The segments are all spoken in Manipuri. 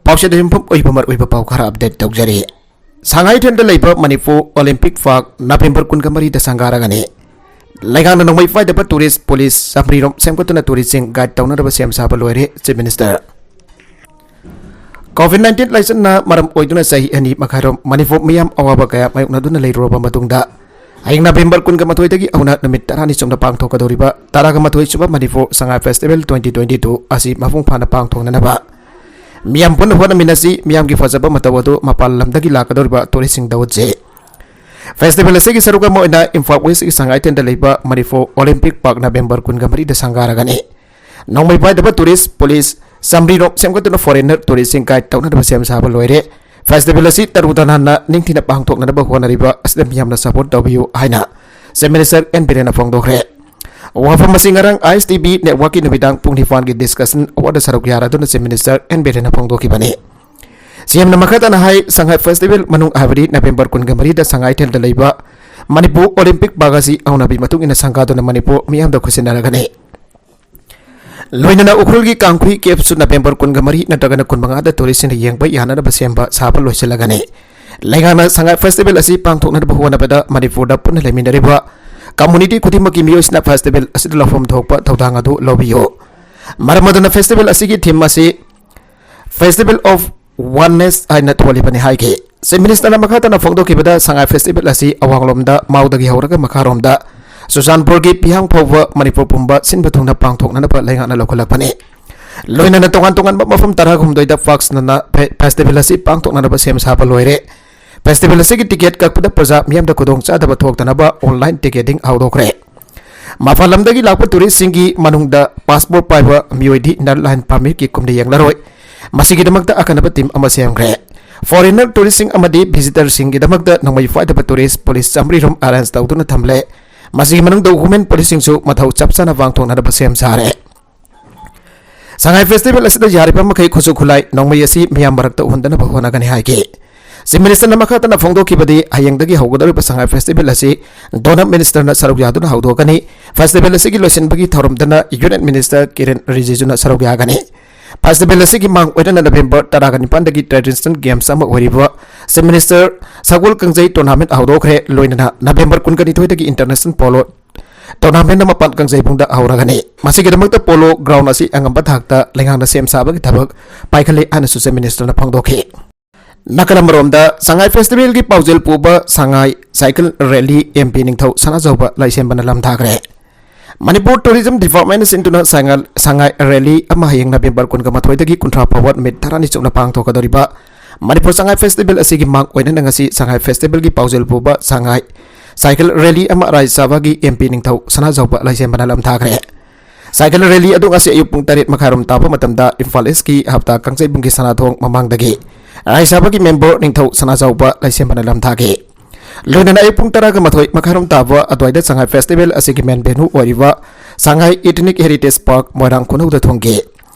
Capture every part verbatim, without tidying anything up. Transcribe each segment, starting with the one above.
ꯄꯥꯎꯆꯦꯗ ꯌꯨꯝꯐꯝ ꯑꯣꯏꯕ ꯃꯔꯨꯑꯣꯏꯕ ꯄꯥꯎ ꯈꯔ ꯑꯞꯗꯦꯠ ꯇꯧꯖꯔꯤ꯫ ꯁꯉꯥꯏꯊꯦꯜꯗ ꯂꯩꯕ ꯃꯅꯤꯄꯨꯔ ꯑꯣꯂꯤꯝꯄꯤꯛ ꯄꯥꯔꯛ ꯅꯕꯦꯝꯕꯔ ꯀꯨꯟꯒ ꯃꯔꯤꯗ ꯁꯪꯒꯥꯔꯒꯅꯤ꯫ ꯂꯩꯉꯥꯛꯅ ꯅꯣꯡꯃꯩ ꯄꯥꯏꯗꯕ ꯇꯨꯔꯤꯁ ꯄꯨꯂꯤꯁ ꯆꯥꯃꯔꯤꯔꯣꯝ ꯁꯦꯝꯒꯠꯇꯨꯅ ꯇꯨꯔꯤꯁꯁꯤꯡ ꯒꯥꯏꯗ ꯇꯧꯅꯅꯕ ꯁꯦꯝ ꯁꯥꯕ ꯂꯣꯏꯔꯦ, ꯆꯤꯐ ꯃꯤꯅꯤꯁꯇꯔ꯫ ꯀꯣꯚꯤꯗ ꯅꯥꯏꯟꯇꯤꯟ ꯂꯥꯏꯆꯠꯅ ꯃꯔꯝ ꯑꯣꯏꯗꯨꯅ ꯆꯍꯤ ꯑꯅꯤ ꯃꯈꯥꯏꯔꯣꯝ ꯃꯅꯤꯄꯨꯔ ꯃꯤꯌꯥꯝ ꯑꯋꯥꯕ ꯀꯌꯥ ꯃꯥꯌꯣꯛꯅꯗꯨꯅ ꯂꯩꯔꯨꯔꯕ ꯃꯇꯨꯡꯗ, ꯍꯌꯦꯡ ꯅꯕꯦꯝꯕꯔ ꯀꯨꯟꯒ ꯃꯥꯊꯣꯏꯗꯒꯤ ꯍꯧꯅ ꯅꯨꯃꯤꯠ ꯇꯔꯥꯅꯤ ꯆꯨꯞꯅ ꯄꯥꯡꯊꯣꯛꯀꯗꯧꯔꯤꯕ ꯇꯔꯥꯒ ꯃꯥꯊꯣꯏ ꯁꯨꯕ Manipur Sangai festival twenty twenty two ꯑꯁꯤ ꯃꯄꯨꯡ ꯐꯥꯅ ꯄꯥꯡꯊꯣꯛꯅꯅꯕ ꯃꯤꯌꯥꯝ ꯄꯨꯟꯅ ꯍꯣꯠꯅꯃꯤꯟꯅꯁꯤ, ꯃꯤꯌꯥꯝꯒꯤ ꯐꯖꯕ ꯃꯇꯧ ꯑꯗꯨ ꯃꯄꯥꯟ ꯂꯝꯗꯒꯤ ꯂꯥꯛꯀꯗꯧꯔꯤꯕ ꯇꯨꯔꯤꯁꯁꯤꯡꯗ ꯎꯠꯁꯤ꯫ ꯐꯦꯁꯇꯤꯚꯦꯜ ꯑꯁꯤꯒꯤ ꯁꯔꯨꯛ ꯑꯃ ꯑꯣꯏꯅ ꯏꯝꯐꯥꯜ ꯋꯦꯁꯀꯤ ꯁꯉꯥꯏꯊꯦꯜꯗ ꯂꯩꯕ ꯃꯅꯤꯄꯨꯔ ꯑꯣꯂꯤꯝꯄꯤꯛ ꯄꯥꯔꯛ ꯅꯕꯦꯝꯕꯔ ꯀꯨꯟꯒ ꯃꯔꯤꯗ ꯁꯪꯒꯥꯔꯒꯅꯤ꯫ ꯅꯣꯡꯃꯩ ꯄꯥꯏꯗꯕ ꯇꯨꯔꯤꯁ ꯄꯨꯂꯤꯁ ꯆꯥꯃꯔꯤꯔꯣꯝ ꯁꯦꯝꯒꯠꯇꯨꯅ ꯐꯣꯔꯦꯟꯅꯔ ꯇꯨꯔꯤꯁꯁꯤꯡ ꯒꯥꯏꯗ ꯇꯧꯅꯅꯕ ꯁꯦꯝ ꯁꯥꯕ ꯂꯣꯏꯔꯦ꯫ ꯐꯦꯁꯇꯤꯚꯦꯜ ꯑꯁꯤ ꯇꯔꯨ ꯇꯅꯥꯟꯅ ꯅꯤꯡꯊꯤꯅ ꯄꯥꯡꯊꯣꯛꯅꯅꯕ ꯍꯣꯠꯅꯔꯤꯕ ꯑꯁꯤꯗ ꯃꯤꯌꯥꯝꯅ ꯁꯄꯣꯔꯠ ꯇꯧꯕꯤꯌꯨ ꯍꯥꯏꯅ ꯆꯤꯐ ꯃꯤꯅꯤꯁꯇꯔ ꯑꯦꯟ ꯕꯤꯔꯦꯟꯅ ꯐꯣꯡꯗꯣꯛꯈ꯭ꯔꯦ꯫ ꯋꯥꯐꯝ ꯑꯁꯤ ꯉꯔꯥꯡ ꯑꯥꯏ ꯑꯦꯁ ꯇꯤ ꯚꯤ ꯅꯦꯠꯋꯥꯔꯛꯀꯤ ꯅꯨꯃꯤꯗꯥꯡ ꯄꯨꯡ ꯅꯤꯄꯥꯟꯒꯤ ꯗꯤꯁꯀꯁꯟ ꯑꯋꯥꯔꯗ ꯁꯔꯨꯛ ꯌꯥꯔꯗꯨꯅ ꯆꯤꯐ ꯃꯤꯅꯤꯁꯇꯔ ꯑꯦꯟ ꯕꯤꯔꯦꯟꯅ ꯐꯣꯡꯗꯣꯛꯈꯤꯕꯅꯤ꯫ ꯁꯤ ꯑꯦꯝꯅ ꯃꯈꯥ ꯇꯥꯅ ꯍꯥꯏ, ꯁꯉꯥꯏ ꯐꯦꯁꯇꯤꯚꯦꯜ ꯃꯅꯨꯡ, ꯍꯥꯏꯕꯗꯤ ꯅꯕꯦꯝꯕꯔ ꯀꯨꯟꯒ ꯃꯔꯤꯗ ꯁꯉꯥꯏꯊꯦꯜꯗ ꯂꯩꯕ ꯃꯅꯤꯄꯨꯔ ꯑꯣꯂꯤꯝꯄꯤꯛ ꯄꯥꯔꯛ ꯑꯁꯤ ꯑꯍꯧꯅꯕꯤ ꯃꯇꯨꯡ ꯏꯟꯅ ꯁꯪꯒꯥꯗꯨꯅ ꯃꯅꯤꯄꯨꯔ ꯃꯤꯌꯥꯝꯗ ꯈꯨꯠꯁꯤꯟꯅꯔꯒꯅꯤ꯫ ꯂꯣꯏꯅꯅ ꯎꯈ꯭ꯔꯨꯜꯒꯤ ꯀꯥꯡꯈꯨꯏ ꯀꯦꯞꯁꯨ ꯅꯕꯦꯝꯕꯔ ꯀꯨꯟꯒ ꯃꯔꯤ ꯅꯠꯇ꯭ꯔꯒꯅ ꯀꯨꯟꯃꯉꯥꯗ ꯇꯨꯔꯤꯁꯁꯤꯡꯅ ꯌꯦꯡꯕ ꯌꯥꯅꯅꯕ ꯁꯦꯝꯕ ꯁꯥꯕ ꯂꯣꯏꯁꯤꯜꯂꯒꯅꯤ꯫ ꯂꯩꯉꯥꯛꯅ ꯁꯉꯥꯏ ꯐꯦꯁꯇꯤꯚꯦꯜ ꯑꯁꯤ ꯄꯥꯡꯊꯣꯛꯅꯅꯕ ꯍꯣꯠꯅꯕꯗ ꯃꯅꯤꯄꯨꯔꯗ ꯄꯨꯟꯅ ꯂꯩꯃꯤꯟꯅꯔꯤꯕ ꯀꯝꯃꯨꯅꯤꯇꯤ ꯈꯨꯗꯤꯡꯃꯛꯀꯤ ꯃꯤꯑꯣꯏꯁꯤꯡꯅ ꯐꯦꯁꯇꯤꯚꯦꯜ ꯑꯁꯤꯗ ꯂꯧꯐꯝ ꯊꯣꯛꯄ ꯊꯧꯗꯥꯡ ꯑꯗꯨ ꯂꯧꯕꯤꯌꯨ꯫ ꯃꯔꯝ ꯑꯗꯨꯅ ꯐꯦꯁꯇꯤꯚꯦꯜ ꯑꯁꯤꯒꯤ ꯊꯤꯝ ꯑꯁꯤ Festival of Oneness ꯍꯥꯏꯅ ꯊꯣꯜꯂꯤꯕꯅꯤ ꯍꯥꯏꯈꯤ꯫ ꯆꯤꯐ ꯃꯤꯅꯤꯁꯇꯔꯅ ꯃꯈꯥ ꯇꯥꯅ ꯐꯣꯡꯗꯣꯛꯈꯤꯕꯗ, ꯁꯉꯥꯏ ꯐꯦꯁꯇꯤꯚꯦꯜ ꯑꯁꯤ ꯑꯋꯥꯡꯂꯣꯝꯗ ꯃꯥꯎꯗꯒꯤ ꯍꯧꯔꯒ ꯃꯈꯥꯔꯣꯝꯗ ꯆꯨꯔꯆꯥꯟꯄꯨꯔꯒꯤ ꯄꯤꯌꯥꯡ ꯐꯥꯎꯕ ꯃꯅꯤꯄꯨꯔ ꯄꯨꯝꯕ ꯁꯤꯟꯕ ꯊꯨꯡꯅ ꯄꯥꯡꯊꯣꯛꯅꯅꯕ ꯂꯩꯉꯥꯛꯅ ꯂꯧꯈꯠꯂꯛꯄꯅꯤ꯫ ꯂꯣꯏꯅꯅ ꯇꯣꯉꯥꯟ ꯇꯣꯉꯥꯟꯕ ꯃꯐꯝ ꯇꯔꯥꯍꯨꯝꯗꯣꯏꯗ ꯐꯥꯛꯁꯅꯅ ꯐꯦ-, ꯐꯦꯁꯇꯤꯚꯦꯜ ꯑꯁꯤ ꯄꯥꯡꯊꯣꯛꯅꯅꯕ ꯁꯦꯝ ꯁꯥꯕ ꯂꯣꯏꯔꯦ꯫ ꯐꯦꯁꯇꯤꯚꯦꯜ ꯑꯁꯤꯒꯤ ꯇꯤꯀꯦꯠ ꯀꯛꯄꯗ ꯄ꯭ꯔꯖꯥ ꯃꯤꯌꯥꯝꯗ ꯈꯨꯗꯣꯡꯆꯥꯗꯕ ꯊꯣꯛꯇꯅꯕ ꯑꯣꯟꯂꯥꯏꯟ ꯇꯤꯀꯦꯇꯤꯡ ꯍꯧꯗꯣꯛꯈ꯭ꯔꯦ꯫ ꯃꯄꯥꯟ ꯂꯝꯗꯒꯤ ꯂꯥꯛꯄ ꯇꯨꯔꯤꯁꯁꯤꯡꯒꯤ ꯃꯅꯨꯡꯗ ꯄꯥꯁꯄꯣꯔꯠ ꯄꯥꯏꯕ ꯃꯤꯑꯣꯏꯗꯤ ꯏꯟꯅꯔ ꯂꯥꯏꯟ ꯄꯥꯔꯃꯤꯠꯀꯤ ꯀꯨꯝꯅ ꯌꯦꯡꯂꯔꯣꯏ꯫ ꯃꯁꯤꯒꯤꯗꯃꯛꯇ ꯑꯈꯟꯅꯕ ꯇꯤꯝ ꯑꯃ ꯁꯦꯝꯈ꯭ꯔꯦ꯫ ꯐꯣꯔꯦꯟꯅꯔ ꯇꯨꯔꯤꯁꯁꯤꯡ ꯑꯃꯗꯤ ꯚꯤꯖꯤꯇꯔꯁꯤꯡꯒꯤꯗꯃꯛꯇ ꯅꯣꯡꯃꯩ ꯄꯥꯏꯗꯕ ꯇꯨꯔꯤꯁ ꯄꯨꯂꯤꯁ ꯆꯥꯃꯔꯤ ꯔꯣꯝ ꯑꯦꯔꯦꯟꯖ ꯇꯧꯗꯨꯅ ꯊꯝꯂꯦ꯫ ꯃꯁꯤꯒꯤ ꯃꯅꯨꯡꯗ ꯋꯨꯃꯦꯟ ꯄꯨꯂꯤꯁꯁꯤꯡꯁꯨ ꯃꯊꯧ ꯆꯞ ꯆꯥꯅ ꯄꯥꯡꯊꯣꯛꯅꯅꯕ ꯁꯦꯝ ꯁꯥꯔꯦ꯫ ꯁꯉꯥꯏ ꯐꯦꯁꯇꯤꯚꯦꯜ ꯑꯁꯤꯗ ꯌꯥꯔꯤꯕ ꯃꯈꯩ ꯈꯨꯠꯁꯨ ꯈꯨꯠꯂꯥꯏ, ꯅꯣꯡꯃꯩ ꯑꯁꯤ ꯃꯤꯌꯥꯝ ꯃꯔꯛꯇ ꯎꯍꯟꯗꯅꯕ ꯍꯣꯠꯅꯒꯅꯤ ꯍꯥꯏꯈꯤ꯫ ꯆꯤꯐ ꯃꯤꯅꯤꯁꯇꯔꯅ ꯃꯈꯥ ꯇꯥꯅ ꯐꯣꯡꯗꯣꯛꯈꯤꯕꯗꯤ, ꯍꯌꯦꯡꯗꯒꯤ ꯍꯧꯒꯗꯧꯔꯤꯕ ꯁꯉꯥꯏ ꯐꯦꯁꯇꯤꯚꯦꯜ ꯑꯁꯤ ꯗꯣꯅꯔ ꯃꯤꯅꯤꯁꯇꯔꯅ ꯁꯔꯨꯛ ꯌꯥꯗꯨꯅ ꯍꯧꯗꯣꯛꯀꯅꯤ꯫ ꯐꯦꯁꯇꯤꯚꯦꯜ ꯑꯁꯤꯒꯤ ꯂꯣꯏꯁꯤꯟꯕꯒꯤ ꯊꯧꯔꯝꯗꯅ ꯌꯨꯅꯤꯌꯟ ꯃꯤꯅꯤꯁꯇꯔ ꯀꯤꯔꯦꯟ ꯔꯤꯖꯤꯖꯨꯅ ꯁꯔꯨꯛ ꯌꯥꯒꯅꯤ꯫ Festival ꯑꯁꯤꯒꯤ ꯃꯥꯡ ꯑꯣꯏꯅꯅ November ꯇꯔꯥꯒ ꯅꯤꯄꯥꯟꯗꯒꯤ traditional games ꯑꯃ ꯑꯣꯏꯔꯤꯕ Chief Minister ꯁꯒꯣꯜ ꯀꯥꯡꯖꯩ tournament ꯍꯧꯗꯣꯛꯈ꯭ꯔꯦ꯫ ꯂꯣꯏꯅꯅ November ꯀꯨꯟꯒ ꯅꯤꯊꯣꯏꯗꯒꯤ international polo tournament ꯑꯃ ꯄꯥꯠ ꯀꯥꯡꯖꯩꯕꯨꯡꯗ ꯍꯧꯔꯒꯅꯤ꯫ ꯃꯁꯤꯒꯤꯗꯃꯛꯇ polo ground ꯑꯁꯤ ꯑꯉꯝꯕ ꯊꯥꯛꯇ ꯂꯩꯉꯥꯛꯅ ꯁꯦꯝ ꯁꯥꯕꯒꯤ ꯊꯕꯛ ꯄꯥꯏꯈꯠꯂꯦ ꯍꯥꯏꯅꯁꯨ Chief Minister ꯅ ꯐꯣꯡꯗꯣꯛꯈꯤ꯫ ꯅꯥꯀꯜ ꯑꯃꯔꯣꯝꯗ, ꯁꯉꯥꯏ festival ꯒꯤ ꯄꯥꯎꯖꯦꯜ ꯄꯨꯕ ꯁꯉꯥꯏ cycle rally M P ꯅꯤꯡꯊꯧ ꯁꯅꯥꯖꯥꯎꯕ ꯂꯥꯏꯁꯦꯝꯕꯅ ꯂꯝ ꯊꯥꯈ꯭ꯔꯦ꯫ ꯃꯅꯤꯄꯨꯔ Tourism Department ꯅ ꯁꯤꯟꯗꯨꯅ ꯁꯉꯥꯏ, ꯁꯉꯥꯏ rally ꯑꯃ ꯍꯌꯦꯡ November ꯀꯨꯟꯒ ꯃꯥꯊꯣꯏꯗꯒꯤ ꯀꯨꯟꯊ꯭ꯔꯥ ꯐꯥꯎꯕ ꯅꯨꯃꯤꯠ ꯇꯔꯥꯅꯤ ꯆꯨꯞꯅ ꯄꯥꯡꯊꯣꯛꯀꯗꯧꯔꯤꯕ ꯃꯅꯤꯄꯨꯔ ꯁꯉꯥꯏ festival ꯑꯁꯤꯒꯤ ꯃꯥꯡ ꯑꯣꯏꯅꯅ ꯉꯁꯤ ꯁꯉꯥꯏ festival ꯒꯤ ꯄꯥꯎꯖꯦꯜ ꯄꯨꯕ ꯁꯉꯥꯏ cycle rally ꯑꯃ ꯔꯥꯖ꯭ꯌ ꯁꯚꯥꯒꯤ M P ꯅꯤꯡꯊꯧ ꯁꯅꯥꯖꯥꯎꯕ ꯂꯥꯏꯁꯦꯝꯕꯅ ꯂꯝ ꯊꯥꯈ꯭ꯔꯦ꯫ Cycle rally ꯑꯗꯨ ꯉꯁꯤ ꯑꯌꯨꯛ ꯄꯨꯡ ꯇꯔꯦꯠ ꯃꯈꯥꯏꯔꯣꯝ ꯇꯥꯕ ꯃꯇꯝꯗ ꯏꯝꯐꯥꯜ East ꯀꯤ ꯍꯞꯇꯥ ꯀꯥꯡꯖꯩꯕꯨꯡꯒꯤ ꯁꯅꯥꯊꯣꯡ ꯃꯃꯥꯡꯗꯒꯤ ꯔꯥꯖ꯭ꯌ ꯁꯚꯥꯒꯤ member ꯅꯤꯡꯊꯧ ꯁꯅꯥꯖꯥꯎꯕ ꯂꯥꯏꯁꯦꯝꯕꯅ ꯂꯝ ꯊꯥꯈꯤ꯫ ꯂꯣꯏꯅꯅ ꯑꯌꯨꯛ ꯄꯨꯡ ꯇꯔꯥꯒ ꯃꯥꯊꯣꯏ ꯃꯈꯥꯏꯔꯣꯝ ꯇꯥꯕ ꯑꯗꯨꯋꯥꯏꯗ ꯁꯉꯥꯏ festival ꯑꯁꯤꯒꯤ main venue ꯑꯣꯏꯔꯤꯕ ꯁꯉꯥꯏ Ethnic Heritage Park ꯃꯣꯏꯔꯥꯡ ꯈꯨꯅꯧꯗ ꯊꯨꯡꯈꯤ꯫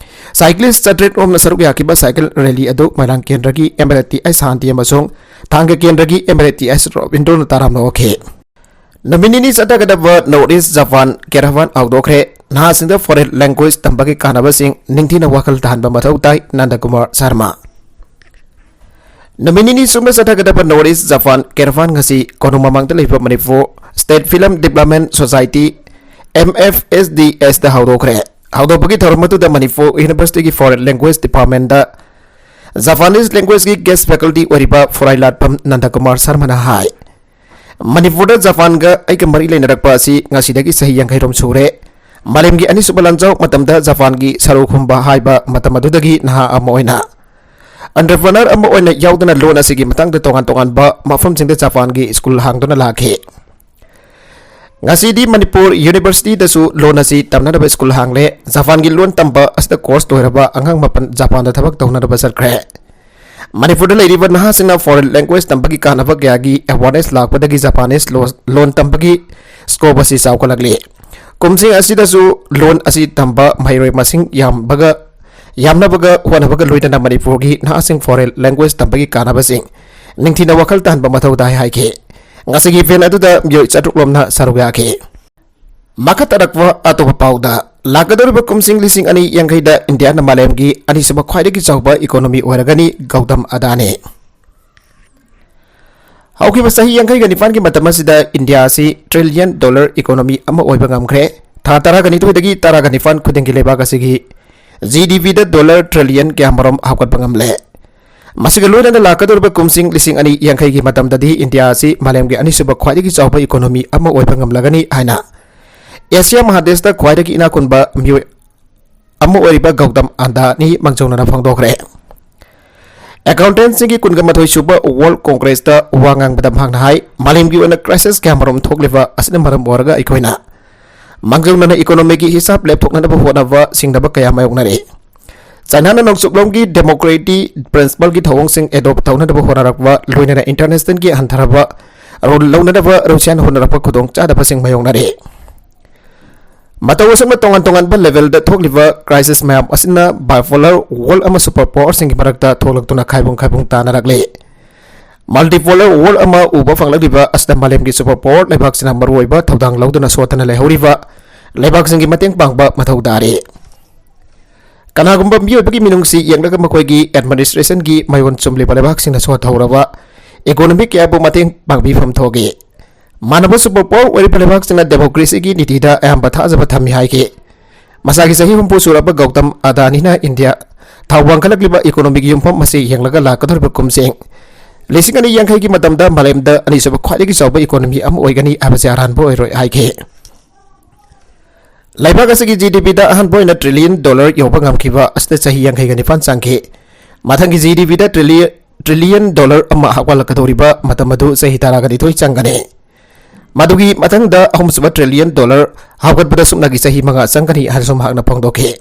Cyclist ꯆꯥꯇ꯭ꯔꯦꯠ ꯔꯣꯝꯅ ꯁꯔꯨꯛ ꯌꯥꯈꯤꯕ cycle rally ꯑꯗꯨ ꯃꯣꯏꯔꯥꯡ ꯀꯦꯟꯗ꯭ꯔꯒꯤ M L A T I ꯁꯥꯟꯇꯤ ꯑꯃꯁꯨꯡ ꯊꯥꯡꯒ ꯀꯦꯟꯗ꯭ꯔꯒꯤ M L A T I ꯔꯣꯕꯤꯟꯗ꯭ꯔꯣꯅ ꯇꯔꯥꯝꯅ ꯑꯣꯛꯈꯤ꯫ ꯅꯨꯃꯤꯠ ꯅꯤꯅꯤ ꯆꯠꯊꯒꯗꯕ North East Japan Caravan ꯍꯧꯗꯣꯛꯈ꯭ꯔꯦ꯫ ꯅꯍꯥꯁꯤꯡꯗ foreign language ꯇꯝꯕꯒꯤ ꯀꯥꯟꯅꯕꯁꯤꯡ ꯅꯤꯡꯊꯤꯅ ꯋꯥꯈꯜ ꯇꯥꯍꯟꯕ ꯃꯊꯧ ꯇꯥꯏ, ꯅꯟꯗꯀꯨꯃꯥꯔ ꯁꯔꯃ꯫ ꯅꯨꯃꯤꯠ ꯅꯤꯅꯤ ꯆꯨꯞꯅ ꯆꯠꯊꯒꯗꯕ North East Japan Caravan ꯉꯁꯤ ꯀꯣꯅꯨꯡ ꯃꯃꯥꯡꯗ ꯂꯩꯕ Manipur State Film Development Society, M F S D S ꯗ ꯍꯧꯗꯣꯛꯈ꯭ꯔꯦ꯫ ꯍꯧꯗꯣꯛꯄꯒꯤ ꯊꯧꯔꯝ ꯑꯗꯨꯗ Manipur University ꯒꯤ Foreign Language Department ꯇ Japanese language ꯀꯤ guest faculty ꯑꯣꯏꯔꯤꯕ ꯐꯨꯔꯥꯏꯂꯥꯠꯄꯝ ꯅꯟꯗꯀꯨꯃꯥꯔ ꯁꯔꯃꯅ ꯍꯥꯏ, ꯃꯅꯤꯄꯨꯔꯗ ꯖꯄꯥꯟꯒ ꯑꯩꯒ ꯃꯔꯤ ꯂꯩꯅꯔꯛꯄ ꯑꯁꯤ ꯉꯁꯤꯗꯒꯤ ꯆꯍꯤ ꯌꯥꯡꯈꯩ ꯔꯣꯝ ꯁꯨꯔꯦ꯫ ꯃꯥꯂꯦꯝꯒꯤ ꯑꯅꯤꯁꯨꯕ ꯂꯥꯟꯖꯥꯎ ꯃꯇꯝꯗ ꯖꯄꯥꯟꯒꯤ ꯁꯔꯨ ꯈꯨꯝꯕ ꯍꯥꯏꯕ ꯃꯇꯝ ꯑꯗꯨꯗꯒꯤ ꯅꯍꯥ ꯑꯃ ꯑꯣꯏꯅ entrepreneur ꯑꯃ ꯑꯣꯏꯅ ꯌꯥꯎꯗꯨꯅ ꯂꯣꯟ ꯑꯁꯤꯒꯤ ꯃꯇꯥꯡꯗ ꯇꯣꯉꯥꯟ ꯇꯣꯉꯥꯟꯕ ꯃꯐꯝꯁꯤꯡꯗ ꯖꯄꯥꯟꯒꯤ school ꯍꯥꯡꯗꯨꯅ ꯂꯥꯛꯈꯤ꯫ ꯉꯁꯤꯗꯤ ꯃꯅꯤꯄꯨꯔ University ꯗꯁꯨ ꯂꯣꯟ ꯑꯁꯤ ꯇꯝꯅꯅꯕ school ꯍꯥꯡꯂꯦ꯫ ꯖꯄꯥꯟꯒꯤ ꯂꯣꯟ ꯇꯝꯕ ꯑꯁꯤꯗ course ꯂꯣꯏꯔꯕ ꯑꯉꯥꯡ ꯃꯥꯄꯟ ꯖꯄꯥꯟꯗ ꯊꯕꯛ ꯇꯧꯅꯅꯕ ꯆꯠꯈ꯭ꯔꯦ꯫ ꯃꯅꯤꯄꯨꯔꯗ ꯂꯩꯔꯤꯕ ꯅꯍꯥꯁꯤꯡꯅ foreign language ꯇꯝꯕꯒꯤ ꯀꯥꯟꯅꯕ ꯀꯌꯥꯒꯤ awareness ꯂꯥꯛꯄꯗꯒꯤ Japanese ꯂꯣꯟ, ꯂꯣꯟ ꯇꯝꯕꯒꯤ scope ꯑꯁꯤ ꯆꯥꯎꯈꯠꯂꯛꯂꯤ꯫ ꯀꯨꯝꯁꯤꯡ ꯑꯁꯤꯗꯁꯨ ꯂꯣꯟ ꯑꯁꯤ ꯇꯝꯕ ꯃꯍꯩꯔꯣꯏ ꯃꯁꯤꯡ ꯌꯥꯝꯕꯒ, ꯌꯥꯝꯅꯕꯒ ꯍꯣꯠꯅꯕꯒ ꯂꯣꯏꯅꯅ ꯃꯅꯤꯄꯨꯔꯒꯤ ꯅꯍꯥꯁꯤꯡ foreign language ꯇꯝꯕꯒꯤ ꯀꯥꯟꯅꯕꯁꯤꯡ ꯅꯤꯡꯊꯤꯅ ꯋꯥꯈꯜ ꯇꯥꯍꯟꯕ ꯃꯊꯧ ꯇꯥꯏ ꯍꯥꯏꯈꯤ꯫ ꯉꯁꯤꯒꯤ event ꯑꯗꯨꯗ ꯃꯤꯑꯣꯏ ꯆꯥꯇ꯭ꯔꯨꯛ ꯔꯣꯝꯅ ꯁꯔꯨꯛ ꯌꯥꯈꯤ꯫ ꯃꯈꯥ ꯇꯥꯔꯛꯄ ꯑꯇꯣꯞꯄ ꯄꯥꯎꯗ, ꯂꯥꯛꯀꯗꯧꯔꯤꯕ ꯀꯨꯝꯁꯤꯡ ꯂꯤꯁꯤꯡ ꯑꯅꯤ ꯌꯥꯡꯈꯩꯗ ꯏꯟꯗꯤꯌꯥꯅ ꯃꯥꯂꯦꯝꯒꯤ ꯑꯅꯤꯁꯨꯕ ꯈ꯭ꯋꯥꯏꯗꯒꯤ ꯆꯥꯎꯕ ꯏꯀꯣꯅꯣꯃꯤ ꯑꯣꯏꯔꯒꯅꯤ꯫ ꯒꯧꯇꯝ ꯑꯗꯥꯅꯤ꯫ ꯍꯧꯈꯤꯕ ꯆꯍꯤ ꯌꯥꯡꯈꯩꯒ ꯅꯤꯄꯥꯟꯒꯤ ꯃꯇꯝ ꯑꯁꯤꯗ ꯏꯟꯗꯤꯌꯥ ꯑꯁꯤ ꯇ꯭ꯔꯤꯂꯤꯌꯟ ꯗꯣꯂꯔ ꯏꯀꯣꯅꯣꯃꯤ ꯑꯃ ꯑꯣꯏꯕ ꯉꯝꯈ꯭ꯔꯦ꯫ ꯊꯥ ꯇꯔꯥꯒ ꯅꯤꯊꯣꯏꯗꯒꯤ ꯇꯔꯥꯒ ꯅꯤꯄꯥꯟ ꯈꯨꯗꯤꯡꯒꯤ ꯂꯩꯕꯥꯛ ꯑꯁꯤꯒꯤ ꯖꯤ ꯗꯤ ꯄꯤꯗ ꯗꯣꯂꯔ ꯇ꯭ꯔꯤꯂꯤꯌꯟ ꯀꯌꯥꯃꯔꯣꯝ ꯍꯥꯞꯀꯠꯄ ꯉꯝꯂꯦ꯫ ꯃꯁꯤꯒ ꯂꯣꯏꯅꯅ ꯂꯥꯛꯀꯗꯧꯔꯤꯕ ꯀꯨꯝꯁꯤꯡ ꯂꯤꯁꯤꯡ ꯑꯅꯤ ꯌꯥꯡꯈꯩꯒꯤ ꯃꯇꯝꯗꯗꯤ ꯏꯟꯗꯤꯌꯥ ꯑꯁꯤ ꯃꯥꯂꯦꯝꯒꯤ ꯑꯅꯤꯁꯨꯕ ꯈ꯭ꯋꯥꯏꯗꯒꯤ ꯆꯥꯎꯕ ꯏꯀꯣꯅꯣꯃꯤ ꯑꯃ ꯑꯣꯏꯕ ꯉꯝꯂꯒꯅꯤ ꯍꯥꯏꯅ ꯑꯦꯁꯤꯌꯥ ꯃꯍꯥꯗꯦꯁꯇ ꯈ꯭ꯋꯥꯏꯗꯒꯤ ꯏꯅꯥꯛ ꯈꯨꯟꯕ ꯃꯤꯑꯣꯏ ꯑꯃ ꯑꯣꯏꯔꯤꯕ ꯒꯧꯇꯝ ꯑꯗꯥꯅꯤ ꯃꯥꯡꯖꯧꯅꯅ ꯐꯣꯡꯗꯣꯛꯈ꯭ꯔꯦ꯫ ꯑꯦꯀꯥꯎꯟꯇꯦꯟꯁꯤꯡꯒꯤ ꯀꯨꯟꯒ ꯃꯥꯊꯣꯏ ꯁꯨꯕ ꯋꯥꯔꯜꯗ ꯀꯣꯡꯒ꯭ꯔꯦꯁꯇ ꯋꯥ ꯉꯥꯡꯕꯗ ꯃꯍꯥꯛꯅ ꯍꯥꯏ, ꯃꯥꯂꯦꯝꯒꯤ ꯑꯣꯏꯅ ꯀ꯭ꯔꯥꯏꯁꯤꯁ ꯀꯌꯥꯃꯔꯨꯝ ꯊꯣꯛꯂꯤꯕ ꯑꯁꯤꯅ ꯃꯔꯝ ꯑꯣꯏꯔꯒ ꯑꯩꯈꯣꯏꯅ ꯃꯥꯡꯖꯧꯅꯅ ꯏꯀꯣꯅꯣꯃꯤꯒꯤ ꯍꯤꯁꯥꯕ ꯂꯦꯞꯊꯣꯛꯅꯅꯕ ꯍꯣꯠꯅꯕ ꯁꯤꯡꯅꯕ ꯀꯌꯥ ꯃꯥꯌꯣꯛꯅꯔꯤ꯫ ꯆꯥꯏꯅꯥꯅ ꯅꯣꯡꯆꯨꯞꯂꯣꯝꯒꯤ ꯗꯦꯃꯣꯀ꯭ꯔꯦꯁꯤ ꯄ꯭ꯔꯤꯟꯁꯤꯄꯜꯒꯤ ꯊꯧꯑꯣꯡꯁꯤꯡ ꯑꯦꯗꯣꯞ ꯇꯧꯅꯅꯕ ꯍꯣꯠꯅꯔꯛꯄ, ꯂꯣꯏꯅꯅ ꯏꯟꯇꯔꯅꯦꯁꯅꯦꯜꯒꯤ ꯍꯟꯊꯔꯕ ꯔꯨꯜ ꯂꯧꯅꯅꯕ ꯔꯨꯁꯤꯌꯥꯅ ꯍꯣꯠꯅꯔꯛꯄ ꯈꯨꯗꯣꯡꯆꯥꯗꯕꯁꯤꯡ ꯃꯥꯌꯣꯛꯅꯔꯤ꯫ ꯃꯇꯧ ꯑꯁꯨꯝꯅ ꯇꯣꯉꯥꯟ ꯇꯣꯉꯥꯟꯕ ꯂꯦꯚꯦꯜꯗ ꯊꯣꯛꯂꯤꯕ ꯀ꯭ꯔꯥꯏꯁꯤꯁ ꯃꯌꯥꯝ ꯑꯁꯤꯅ ꯕꯥꯏꯄꯣꯂꯔ ꯋꯥꯔꯜꯗ ꯑꯃ ꯁꯨꯄꯔ ꯄꯥꯋꯔꯁꯤꯡꯒꯤ ꯃꯔꯛꯇ ꯊꯣꯛꯂꯛꯇꯨꯅ ꯈꯥꯏꯕꯨꯡ ꯈꯥꯏꯕꯨꯡ ꯇꯥꯅꯔꯛꯂꯤ꯫ ꯃꯜꯇꯤꯄꯣꯂꯔ ꯋꯥꯔꯜꯗ ꯑꯃ ꯎꯕ ꯐꯪꯂꯛꯂꯤꯕ ꯑꯁꯤꯗ ꯃꯥꯂꯦꯝꯒꯤ ꯁꯨꯄꯔ ꯄꯥꯋꯔ ꯂꯩꯕꯥꯛꯁꯤꯡꯅ ꯃꯔꯨꯑꯣꯏꯕ ꯊꯧꯗꯥꯡ ꯂꯧꯗꯨꯅ ꯁꯣꯠꯇꯅ ꯂꯩꯍꯧꯔꯤꯕ ꯂꯩꯕꯥꯛꯁꯤꯡꯒꯤ ꯃꯇꯦꯡ ꯄꯥꯡꯕ ꯃꯊꯧ ꯇꯥꯔꯤ꯫ ꯀꯅꯥꯒꯨꯝꯕ ꯃꯤꯑꯣꯏꯕꯒꯤ ꯃꯤꯅꯨꯡꯁꯤ ꯌꯦꯡꯂꯒ ꯃꯈꯣꯏꯒꯤ ꯑꯦꯗꯃꯤꯅꯤꯁꯇ꯭ꯔꯦꯁꯟꯒꯤ ꯃꯌꯣꯟ ꯆꯨꯝꯂꯤꯕ ꯂꯩꯕꯥꯛꯁꯤꯡꯅ ꯁꯣꯠꯊꯍꯧꯔꯕ ꯏꯀꯣꯅꯣꯃꯤ ꯀꯌꯥꯕꯨ ꯃꯇꯦꯡ ꯄꯥꯡꯕꯤꯐꯝ ꯊꯣꯛꯏ꯫ ꯃꯥꯟꯅꯕ ꯁꯨꯄꯔ ꯄꯥꯋꯔ ꯑꯣꯏꯔꯤꯕ ꯂꯩꯕꯥꯛꯁꯤꯡꯅ ꯗꯦꯃꯣꯀ꯭ꯔꯦꯁꯤꯒꯤ ꯅꯤꯇꯤꯗ ꯑꯌꯥꯝꯕ ꯊꯥꯖꯕ ꯊꯝꯃꯤ ꯍꯥꯏꯈꯤ꯫ ꯃꯁꯥꯒꯤ ꯆꯍꯤ ꯍꯨꯝꯐꯨ ꯁꯨꯔꯕ ꯒꯧꯇꯝ ꯑꯗꯥꯅꯤꯅ ꯏꯟꯗꯤꯌꯥ ꯊꯥꯛ ꯋꯥꯡꯈꯠꯂꯛꯂꯤꯕ ꯏꯀꯣꯅꯣꯃꯤꯒꯤ ꯌꯨꯝꯐꯝ ꯑꯁꯤ ꯌꯦꯡꯂꯒ ꯂꯥꯛꯀꯗꯧꯔꯤꯕ ꯀꯨꯝꯁꯤꯡ ꯂꯤꯁꯤꯡ ꯑꯅꯤ ꯌꯥꯡꯈꯩꯒꯤ ꯃꯇꯝꯗ ꯃꯥꯂꯦꯝꯗ ꯑꯅꯤꯁꯨꯕ ꯈ꯭ꯋꯥꯏꯗꯒꯤ ꯆꯥꯎꯕ ꯏꯀꯣꯅꯣꯃꯤ ꯑꯃ ꯑꯣꯏꯒꯅꯤ ꯍꯥꯏꯕꯁꯤ ꯑꯔꯥꯟꯕ ꯑꯣꯏꯔꯣꯏ ꯍꯥꯏꯈꯤ꯫ ꯂꯩꯕꯥꯛ ꯑꯁꯤꯒꯤ ꯖꯤ ꯗꯤ ꯄꯤꯗ ꯑꯍꯥꯟꯕ ꯑꯣꯏꯅ ꯇ꯭ꯔꯤꯂꯤꯌꯟ ꯗꯣꯂꯔ ꯌꯧꯕ ꯉꯝꯈꯤꯕ ꯑꯁꯤꯗ ꯆꯍꯤ ꯌꯥꯡꯈꯩꯒ ꯅꯤꯄꯥꯟ ꯆꯪꯈꯤ꯫ ꯃꯊꯪꯒꯤ ꯖꯤ ꯗꯤ ꯄꯤꯗ ꯇ꯭ꯔꯤꯂꯤꯌꯟ ꯗꯣꯂꯔ ꯑꯃ ꯍꯥꯞꯀꯠꯂꯛꯀꯗꯧꯔꯤꯕ ꯃꯇꯝ ꯑꯗꯨ ꯆꯍꯤ ꯇꯔꯥꯒ ꯅꯤꯊꯣꯏ ꯆꯪꯒꯅꯤ꯫ ꯃꯗꯨꯒꯤ ꯃꯊꯪꯗ ꯑꯍꯨꯝꯁꯨꯕ ꯇ꯭ꯔꯤꯂꯤꯌꯟ ꯗꯣꯂꯔ ꯍꯥꯞꯀꯠꯄꯗ ꯁꯨꯞꯅꯒꯤ ꯆꯍꯤ ꯃꯉꯥ ꯆꯪꯒꯅꯤ ꯍꯥꯏꯅꯁꯨ ꯃꯍꯥꯛꯅ ꯐꯣꯡꯗꯣꯛꯈꯤ꯫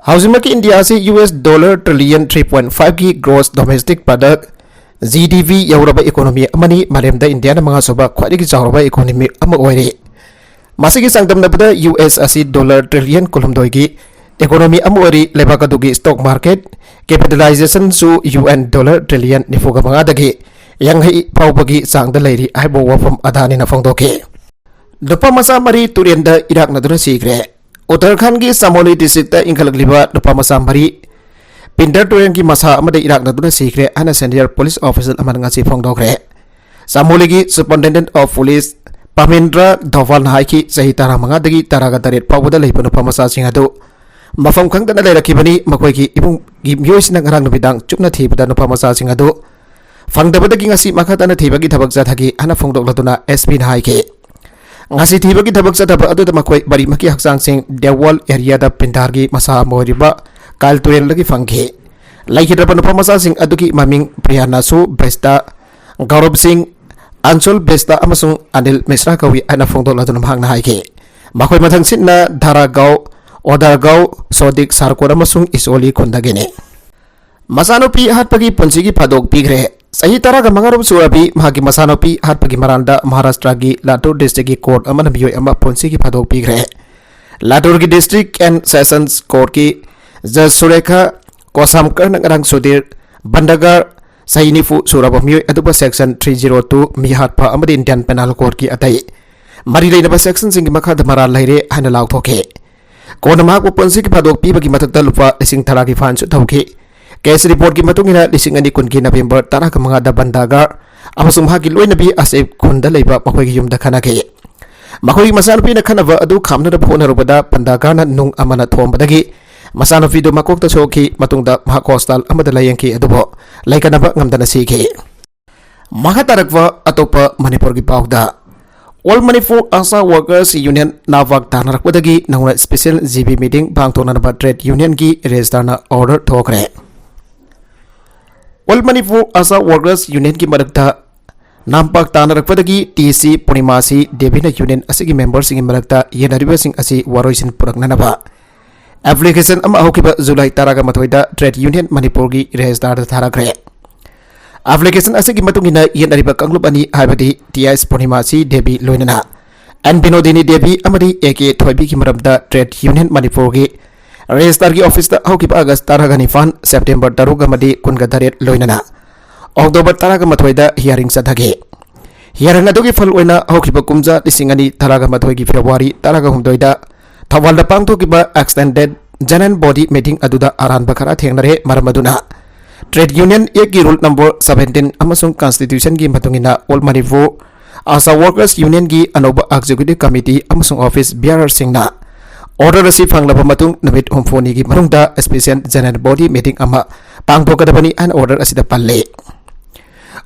ꯍꯧꯖꯤꯛꯃꯛꯀꯤ ꯏꯟꯗꯤꯌꯥ ꯑꯁꯤ U S dollar trillion three point ꯐꯥꯏꯚꯀꯤ gross domestic product, G D P, ꯌꯧꯔꯕ ꯏꯀꯣꯅꯣꯃꯤ ꯑꯃꯅꯤ꯫ ꯃꯥꯂꯦꯝꯗ ꯏꯟꯗꯤꯌꯥꯅ ꯃꯉꯥꯁꯨꯕ ꯈ꯭ꯋꯥꯏꯗꯒꯤ ꯆꯥꯎꯔꯕ ꯏꯀꯣꯅꯣꯃꯤ ꯑꯃ ꯑꯣꯏꯔꯤ꯫ ꯃꯁꯤꯒꯤ ꯆꯥꯡꯗꯝꯅꯕꯗ ꯌꯨ ꯑꯦꯁ ꯑꯁꯤ ꯗꯣꯂꯔ ꯇ꯭ꯔꯤꯂꯤꯌꯟ ꯀꯨꯟꯍꯨꯝꯗꯣꯏꯒꯤ ꯏꯀꯣꯅꯣꯃꯤ ꯑꯃ ꯑꯣꯏꯔꯤ꯫ ꯂꯩꯕꯥꯛ ꯑꯗꯨꯒꯤ ꯁ꯭ꯇꯣꯛ ꯃꯥꯔꯀꯦꯠ ꯀꯦꯄꯤꯇꯦꯂꯥꯏꯖꯦꯁꯟꯁꯨ ꯌꯨ ꯑꯦꯟ ꯗꯣꯂꯔ ꯇ꯭ꯔꯤꯂꯤꯌꯟ ꯅꯤꯐꯨꯒ ꯃꯉꯥꯗꯒꯤ ꯌꯥꯡꯈꯩ ꯐꯥꯎꯕꯒꯤ ꯆꯥꯡꯗ ꯂꯩꯔꯤ ꯍꯥꯏꯕ ꯋꯥꯐꯝ ꯑꯗꯥꯅꯤꯅ ꯐꯣꯡꯗꯣꯛꯈꯤ꯫ ꯅꯨꯄꯥ ꯃꯆꯥ ꯃꯔꯤ ꯇꯨꯔꯦꯟꯗ ꯏꯔꯥꯛꯅꯗꯨꯅ ꯁꯤꯈ꯭ꯔꯦ꯫ ꯎꯠꯇꯔꯈꯟꯒꯤ ꯆꯃꯣꯂꯤ ꯗꯤꯁꯇ꯭ꯔꯤꯛꯇ ꯏꯟꯈꯠꯂꯛꯂꯤꯕ ꯅꯨꯄꯥ ꯃꯆꯥ ꯃꯔꯤ ꯄꯤꯟꯗꯔ ꯇꯨꯔꯦꯜꯒꯤ ꯃꯁꯥ ꯑꯃꯗ ꯏꯔꯥꯛꯅꯗꯨꯅ ꯁꯤꯈ꯭ꯔꯦ ꯍꯥꯏꯅ ꯁꯦꯅꯤꯌꯔ ꯄꯨꯂꯤꯁ ꯑꯣꯐꯤꯁꯔ ꯑꯃꯅ ꯉꯁꯤ ꯐꯣꯡꯗꯣꯛꯈ꯭ꯔꯦ꯫ ꯆꯃꯣꯂꯤꯒꯤ ꯁꯨꯄꯔꯤꯟꯇꯦꯟꯗꯦꯟꯠ ꯑꯣꯐ ꯄꯨꯂꯤꯁ ꯄꯥꯃꯦꯟꯗ꯭ꯔ ꯙꯣꯚꯥꯜꯅ ꯍꯥꯏꯈꯤ, ꯆꯍꯤ ꯇꯔꯥꯃꯉꯥꯗꯒꯤ ꯇꯔꯥꯒ ꯇꯔꯦꯠ ꯐꯥꯎꯕꯗ ꯂꯩꯕ ꯅꯨꯄꯥ ꯃꯆꯥꯁꯤꯡ ꯑꯗꯨ ꯃꯐꯝ ꯈꯪꯗꯅ ꯂꯩꯔꯛꯈꯤꯕꯅꯤ꯫ ꯃꯈꯣꯏꯒꯤ ꯏꯃꯨꯡꯒꯤ ꯃꯤꯑꯣꯏꯁꯤꯡꯅ ꯉꯔꯥꯡ ꯅꯨꯃꯤꯗꯥꯡ ꯆꯨꯞꯅ ꯊꯤꯕꯗ ꯅꯨꯄꯥ ꯃꯆꯥꯁꯤꯡ ꯑꯗꯨ ꯐꯪꯗꯕꯗꯒꯤ ꯉꯁꯤ ꯃꯈꯥ ꯇꯥꯅ ꯊꯤꯕꯒꯤ ꯊꯕꯛ ꯆꯠꯊꯈꯤ ꯍꯥꯏꯅ ꯐꯣꯡꯗꯣꯛꯂꯗꯨꯅ ꯑꯦꯁ ꯄꯤꯅ ꯍꯥꯏꯈꯤ꯫ ꯉꯁꯤ ꯊꯤꯕꯒꯤ ꯊꯕꯛ ꯆꯠꯊꯕ ꯑꯗꯨꯗ ꯃꯈꯣꯏ ꯃꯔꯤꯃꯛꯀꯤ ꯍꯛꯆꯥꯡꯁꯤꯡ ꯗꯦꯋꯥꯜ ꯑꯦꯔꯤꯌꯥꯗ ꯄꯤꯟꯗꯥꯔꯒꯤ ꯃꯁꯥ ꯑꯃ ꯑꯣꯏꯔꯤꯕ ꯀꯥꯏꯜ ꯇꯨꯔꯦꯜꯗꯒꯤ ꯐꯪꯈꯤ꯫ ꯂꯩꯈꯤꯗ꯭ꯔꯕ ꯅꯨꯄꯥ ꯃꯆꯥꯁꯤꯡ ꯑꯗꯨꯒꯤ ꯃꯃꯤꯡ ꯄ꯭ꯔꯤꯌꯥꯅꯥꯁꯨ ꯕꯦꯁꯇꯥ, ꯒꯧꯔꯕ ꯁꯤꯡ, ꯑꯟꯁꯨꯜ ꯕꯦꯁꯇꯥ ꯑꯃꯁꯨꯡ ꯑꯅꯤꯜ ꯃꯤꯁ꯭ꯔꯥ ꯀꯧꯏ ꯍꯥꯏꯅ ꯐꯣꯡꯗꯣꯛꯂꯗꯨꯅ ꯃꯍꯥꯛꯅ ꯍꯥꯏꯈꯤ꯫ ꯃꯈꯣꯏ ꯃꯊꯪꯁꯤꯠꯅ ꯙꯥꯔꯥꯒꯥꯎ, ꯑꯣꯗꯥꯔꯒꯥꯎ, ꯁꯣꯗꯤꯛ ꯁꯥꯔꯀꯣꯠ ꯑꯃꯁꯨꯡ ꯏꯁꯣꯂꯤ ꯈꯨꯟꯗꯒꯤꯅꯤ꯫ ꯃꯆꯥꯅꯨꯄꯤ ꯍꯥꯠꯄꯒꯤ ꯄꯨꯟꯁꯤꯒꯤ ꯐꯥꯗꯣꯛ ꯄꯤꯈ꯭ꯔꯦ꯫ ꯆꯍꯤ ꯇꯔꯥꯒ ꯃꯉꯥꯔꯣꯝ ꯁꯨꯔꯕꯤ ꯃꯍꯥꯛꯀꯤ ꯃꯆꯥꯅꯨꯄꯤ ꯍꯥꯠꯄꯒꯤ ꯃꯔꯥꯜꯗ ꯃꯍꯥꯔꯥꯁꯇ꯭ꯔꯒꯤ ꯂꯥꯇꯨꯔ ꯗꯤꯁꯇ꯭ꯔꯤꯛꯀꯤ ꯀꯣꯔꯠ ꯑꯃꯅ ꯃꯤꯑꯣꯏ ꯑꯃ ꯄꯨꯟꯁꯤꯒꯤ ꯐꯥꯗꯣꯛ ꯄꯤꯈ꯭ꯔꯦ꯫ ꯂꯥꯇꯨꯔꯒꯤ ꯗꯤꯁꯇ꯭ꯔꯤꯛ ꯑꯦꯟ ꯁꯦꯁꯟꯁ ꯀꯣꯔꯠꯀꯤ ꯖꯖ ꯁꯨꯔꯦꯈꯥ ꯀꯣꯁꯥꯝꯀꯔꯅ ꯉꯔꯥꯡ ꯁꯨꯙꯤꯔ ꯚꯟꯗꯥꯒꯥꯔ, ꯆꯍꯤ ꯅꯤꯐꯨ ꯁꯨꯔꯕ ꯃꯤꯑꯣꯏ ꯑꯗꯨꯕꯨ ꯁꯦꯛꯁꯟ ꯊ꯭ꯔꯤ ꯖꯤꯔꯣ ꯇꯨ, ꯃꯤꯍꯥꯠꯄ ꯑꯃꯗꯤ ꯏꯟꯗꯤꯌꯟ ꯄꯦꯅꯥꯜ ꯀꯣꯗꯀꯤ ꯑꯇꯩ ꯃꯔꯤ ꯂꯩꯅꯕ ꯁꯦꯛꯁꯟꯁꯤꯡꯒꯤ ꯃꯈꯥꯗ ꯃꯔꯥꯜ ꯂꯩꯔꯦ ꯍꯥꯏꯅ ꯂꯥꯎꯊꯣꯛꯈꯤ꯫ ꯀꯣꯟꯅ ꯃꯍꯥꯛꯄꯨ ꯄꯨꯟꯁꯤꯒꯤ ꯐꯥꯗꯣꯛ ꯄꯤꯕꯒꯤ ꯃꯊꯛꯇ ꯂꯨꯄꯥ ꯂꯤꯁꯤꯡ ꯇꯔꯥꯒꯤ ꯐꯥꯏꯟꯁꯨ ꯊꯧꯈꯤ꯫ ꯀꯦꯁ ꯔꯤꯄꯣꯔꯠꯀꯤ ꯃꯇꯨꯡ ꯏꯟꯅ, ꯂꯤꯁꯤꯡ ꯑꯅꯤ ꯀꯨꯟꯒꯤ ꯅꯕꯦꯝꯕꯔ ꯇꯔꯥꯒ ꯃꯉꯥꯗ ꯚꯟꯗꯥꯒꯥꯔ ꯑꯃꯁꯨꯡ ꯃꯍꯥꯛꯀꯤ ꯂꯣꯏꯅꯕꯤ ꯑꯁꯦꯞ ꯈꯨꯟꯗ ꯂꯩꯕ ꯃꯈꯣꯏꯒꯤ ꯌꯨꯝꯗ ꯈꯠꯅꯈꯤ꯫ ꯃꯈꯣꯏꯒꯤ ꯃꯆꯥꯅꯨꯄꯤꯅ ꯈꯠꯅꯕ ꯑꯗꯨ ꯈꯥꯝꯅꯅꯕ ꯍꯣꯠꯅꯔꯨꯕꯗ ꯚꯟꯗꯥꯒꯥꯔꯅ ꯅꯨꯡ ꯑꯃꯅ ꯊꯣꯝꯕꯗꯒꯤ ꯃꯆꯥꯅꯨꯄꯤꯗꯨ ꯃꯀꯣꯛꯇ ꯁꯣꯛꯈꯤ꯫ ꯃꯇꯨꯡꯗ ꯃꯍꯥꯛ ꯍꯣꯁꯄꯤꯇꯥꯜ ꯑꯃꯗ ꯂꯥꯌꯦꯡꯈꯤ, ꯑꯗꯨꯕꯨ ꯂꯩꯀꯠꯅꯕ ꯉꯝꯗꯅ ꯁꯤꯈꯤ꯫ ꯃꯈꯥ ꯇꯥꯔꯛꯄ ꯑꯇꯣꯞꯄ ꯃꯅꯤꯄꯨꯔꯒꯤ ꯄꯥꯎꯗ, All Manipur Asha Workers Union ꯅꯥꯄꯥꯛ ꯇꯥꯅꯔꯛꯄꯗꯒꯤ ꯅꯧꯅ ꯁ꯭ꯄꯦꯁꯦꯜ ꯖꯤ ꯕꯤ ꯃꯤꯇꯤꯡ ꯄꯥꯡꯊꯣꯛꯅꯅꯕ ꯇ꯭ꯔꯦꯗ ꯌꯨꯅꯤꯌꯟꯒꯤ ꯔꯦꯖꯤꯁꯇ꯭ꯔꯥꯔꯅ ꯑꯣꯔꯗꯔ ꯊꯣꯛꯈ꯭ꯔꯦ꯫ All Manipur Asha Workers Unionꯒꯤ ꯃꯔꯛꯇ ꯅꯥꯝꯄꯥꯛ ꯇꯥꯅꯔꯛꯄꯗꯒꯤ ꯇꯤ ꯁꯤ ꯄꯨꯔꯅꯤꯃꯥꯁꯤ ꯗꯦꯕꯤꯅ ꯌꯨꯅꯤꯌꯟ ꯑꯁꯤꯒꯤ ꯃꯦꯝꯕꯔꯁꯤꯡꯒꯤ ꯃꯔꯛꯇ ꯌꯦꯠꯅꯔꯤꯕꯁꯤꯡ ꯑꯁꯤ ꯋꯥꯔꯣꯏꯁꯤꯟ ꯄꯨꯔꯛꯅꯅꯕ ꯑꯦꯄ꯭ꯂꯤꯀꯦꯁꯟ ꯑꯃ ꯍꯧꯈꯤꯕ ꯖꯨꯂꯥꯏ ꯇꯔꯥꯒ ꯃꯥꯊꯣꯏꯗ ꯇ꯭ꯔꯦꯗ ꯌꯨꯅꯤꯌꯟ ꯃꯅꯤꯄꯨꯔꯒꯤ ꯔꯦꯖꯤꯁꯇ꯭ꯔꯥꯔꯗ ꯊꯥꯔꯛꯈ꯭ꯔꯦ꯫ ꯑꯦꯄ꯭ꯂꯤꯀꯦꯁꯟ ꯑꯁꯤꯒꯤ ꯃꯇꯨꯡ ꯏꯟꯅ, ꯌꯦꯠꯅꯔꯤꯕ ꯀꯥꯡꯂꯨꯞ ꯑꯅꯤ, ꯍꯥꯏꯕꯗꯤ ꯇꯤ ꯑꯦꯁ ꯄꯨꯔꯅꯤꯃꯥꯁꯤ ꯗꯦꯕꯤ ꯂꯣꯏꯅꯅ ꯑꯦꯟ ꯕꯤꯅꯣꯗꯤꯅꯤ ꯗꯦꯕꯤ ꯑꯃꯗꯤ ꯑꯦ ꯀꯦ ꯊꯣꯏꯕꯤꯒꯤ ꯃꯔꯝꯗ ꯇ꯭ꯔꯦꯗ ꯌꯨꯅꯤꯌꯟ ꯃꯅꯤꯄꯨꯔꯒꯤ ꯔꯦꯖꯤꯁꯇ꯭ꯔꯥꯔꯒꯤ ꯑꯣꯐꯤꯁꯇ ꯍꯧꯈꯤꯕ ꯑꯥꯒꯁ ꯇꯔꯥꯒ ꯅꯤꯄꯥꯟ, ꯁꯦꯞꯇꯦꯝꯕꯔ ꯇꯔꯨꯛ ꯑꯃꯗꯤ ꯀꯨꯟꯒ ꯇꯔꯦꯠ ꯂꯣꯏꯅꯅ ꯑꯣꯛꯇꯣꯕꯔ ꯇꯔꯥꯒ ꯃꯥꯊꯣꯏꯗ ꯍꯤꯌꯥꯔꯤꯡ ꯆꯠꯊꯈꯤ꯫ ꯍꯤꯌꯥꯔꯤꯡ ꯑꯗꯨꯒꯤ ꯐꯜ ꯑꯣꯏꯅ ꯍꯧꯈꯤꯕ ꯀꯨꯝꯖꯥ ꯂꯤꯁꯤꯡ ꯑꯅꯤ ꯇꯔꯥꯒ ꯃꯥꯊꯣꯏꯒꯤ ꯐꯦꯕ꯭ꯔꯨꯋꯥꯔꯤ ꯇꯔꯥꯒ ꯍꯨꯝꯗꯣꯏꯗ ꯊꯧꯕꯥꯜꯗ ꯄꯥꯡꯊꯣꯛꯈꯤꯕ extended general body meeting ꯑꯗꯨꯗ ꯑꯔꯥꯟꯕ ꯈꯔ ꯊꯦꯡꯅꯔꯦ꯫ ꯃꯔꯝ ꯑꯗꯨꯅ Trade Union Act ꯀꯤ rule number seventeen ꯑꯃꯁꯨꯡ constitution ꯒꯤ ꯃꯇꯨꯡ ꯏꯟꯅ All Manipur ASHA Workers Union ꯒꯤ ꯑꯅꯧꯕ executive committee ꯑꯃꯁꯨꯡ office bearer ꯁꯤꯡꯅ order ꯑꯁꯤ ꯐꯪꯂꯕ ꯃꯇꯨꯡ ꯅꯨꯃꯤꯠ ꯍꯨꯝꯐꯨꯅꯤꯒꯤ ꯃꯅꯨꯡꯗ special general body meeting ꯑꯃ ꯄꯥꯡꯊꯣꯛꯀꯗꯕꯅꯤ ꯍꯥꯏꯅ order ꯑꯁꯤꯗ ꯄꯜꯂꯤ꯫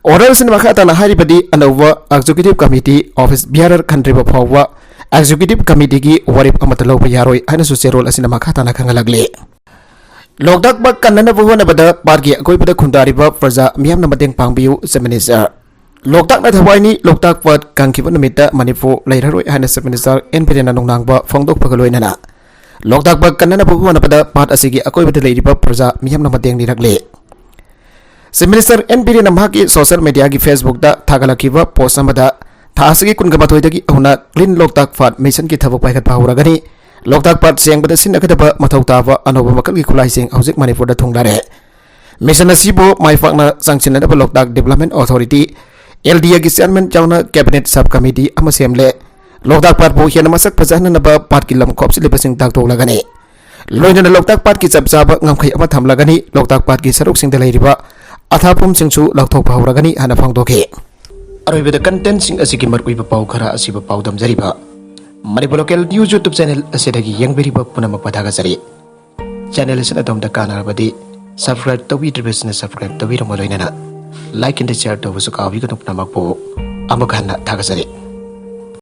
Order ꯑꯁꯤꯅ ꯃꯈꯥ ꯇꯥꯅ ꯍꯥꯏꯔꯤꯕꯗꯤ ꯑꯅꯧꯕ executive committee office bearer ꯈꯟꯗ꯭ꯔꯤꯕ ꯐꯥꯎꯕ executive committee ꯒꯤ ꯋꯥꯔꯦꯞ ꯑꯃꯠꯇ ꯂꯧꯕ ꯌꯥꯔꯣꯏ ꯍꯥꯏꯅꯁꯨ ꯆꯦꯔꯣꯜ ꯑꯁꯤꯅ ꯃꯈꯥ ꯇꯥꯅ ꯈꯪꯍꯜꯂꯛꯂꯤ꯫ ꯂꯣꯛꯇꯥꯛ ꯄꯥꯠ ꯀꯟꯅꯅꯕ ꯍꯣꯠꯅꯕꯗ ꯄꯥꯠꯀꯤ ꯑꯀꯣꯏꯕꯗ ꯈꯨꯟꯗꯥꯔꯤꯕ ꯄ꯭ꯔꯖꯥ ꯃꯤꯌꯥꯝꯅ ꯃꯇꯦꯡ ꯄꯥꯡꯕꯤꯌꯨ, Chief Minister꯫ ꯂꯣꯛꯇꯥꯛꯅ ꯊꯋꯥꯏꯅꯤ, ꯂꯣꯛꯇꯥꯛ ꯄꯥꯠ ꯀꯪꯈꯤꯕ ꯅꯨꯃꯤꯠꯇ ꯃꯅꯤꯄꯨꯔ ꯂꯩꯔꯔꯣꯏ ꯍꯥꯏꯅ Chief Minister ꯑꯦꯟ ꯕꯤꯔꯦꯟꯅ ꯅꯨꯡꯅꯥꯡꯕ ꯐꯣꯡꯗꯣꯛꯄꯒ ꯂꯣꯏꯅꯅ ꯂꯣꯛꯇꯥꯛ ꯄꯥꯠ ꯀꯟꯅꯅꯕ ꯍꯣꯠꯅꯕꯗ ꯄꯥꯠ ꯑꯁꯤꯒꯤ ꯑꯀꯣꯏꯕꯗ ꯂꯩꯔꯤꯕ ꯄ꯭ꯔꯖꯥ ꯃꯤꯌꯥꯝꯅ ꯃꯇꯦꯡ ꯅꯤꯔꯛꯂꯤ꯫ Chief Minister ꯑꯦꯟ ꯕꯤꯔꯦꯟꯅ ꯃꯍꯥꯛꯀꯤ social media ꯒꯤ Facebook ꯇ ꯊꯥꯒꯠꯂꯛꯈꯤꯕ post ꯑꯃꯗ ꯊꯥ ꯑꯁꯤꯒꯤ ꯀꯨꯟꯒ ꯃꯥꯊꯣꯏꯗꯒꯤ ꯍꯧꯅ Clean ꯂꯣꯛꯇꯥꯛ ꯄꯥꯠ mission ꯒꯤ ꯊꯕꯛ ꯄꯥꯏꯈꯠꯄ ꯍꯧꯔꯒꯅꯤ꯫ ꯂꯣꯛꯇꯥꯛ ꯄꯥꯠ ꯁꯦꯡꯕꯗ ꯁꯤꯖꯤꯟꯅꯒꯗꯕ ꯃꯊꯧ ꯇꯥꯕ ꯑꯅꯧꯕ ꯃꯈꯜꯒꯤ ꯈꯨꯠꯂꯥꯏꯁꯤꯡ ꯍꯧꯖꯤꯛ ꯃꯅꯤꯄꯨꯔꯗ ꯊꯨꯡꯂꯔꯦ꯫ Mission ꯑꯁꯤꯕꯨ ꯃꯥꯏ ꯄꯥꯛꯅ ꯆꯪꯁꯤꯟꯅꯅꯕ ꯂꯣꯛꯇꯥꯛ Development Authority, L D A ꯒꯤ chairman ꯌꯥꯎꯅ cabinet sub committee ꯑꯃ ꯁꯦꯝꯂꯦ꯫ ꯂꯣꯛꯇꯥꯛ ꯄꯥꯠꯄꯨ ꯍꯦꯟꯅ ꯃꯁꯛ ꯐꯖꯍꯟꯅꯕ ꯄꯥꯠꯀꯤ ꯂꯝ ꯈꯣꯞꯆꯤꯜꯂꯤꯕꯁꯤꯡ ꯇꯥꯛꯊꯣꯛꯂꯒꯅꯤ꯫ ꯂꯣꯏꯅꯅ ꯂꯣꯛꯇꯥꯛ ꯄꯥꯠꯀꯤ ꯆꯞ ꯆꯥꯕ ꯉꯝꯈꯩ ꯑꯃ ꯊꯝꯂꯒꯅꯤ꯫ ꯂꯣꯛꯇꯥꯛ ꯄꯥꯠꯀꯤ ꯁꯔꯨꯛꯁꯤꯡꯗ ꯂꯩꯔꯤꯕ ꯑꯊꯥꯐꯝꯁꯤꯡꯁꯨ ꯂꯧꯊꯣꯛꯄ ꯍꯧꯔꯒꯅꯤ ꯍꯥꯏꯅ ꯐꯣꯡꯗꯣꯛꯈꯤ꯫ ꯑꯔꯣꯏꯕꯗ content ꯁꯤꯡ ꯑꯁꯤꯒꯤ ꯃꯔꯨꯑꯣꯏꯕ ꯄꯥꯎ ꯈꯔ ꯑꯁꯤꯕꯨ ꯄꯥꯎꯗꯝꯖꯔꯤꯕ Manipur Local News YouTube channel ꯑꯁꯤꯗꯒꯤ ꯌꯦꯡꯕꯤꯔꯤꯕ ꯄꯨꯝꯅꯃꯛꯄꯨ ꯊꯥꯒꯠꯆꯔꯤ꯫ Channel ꯑꯁꯤꯅ ꯑꯗꯣꯝꯗ ꯀꯥꯟꯅꯔꯕꯗꯤ subscribe ꯇꯧꯕꯤꯗ꯭ꯔꯤꯕꯁꯤꯡꯅ subscribe ꯇꯧꯕꯤꯔꯝꯕ ꯂꯣꯏꯅꯅ like and share ꯇꯧꯕꯁꯨ ꯀꯥꯎꯕꯤꯒꯅꯨ꯫ ꯄꯨꯝꯅꯃꯛꯄꯨ ꯑꯃꯨꯛ ꯍꯟꯅ ꯊꯥꯒꯠꯆꯔꯤ꯫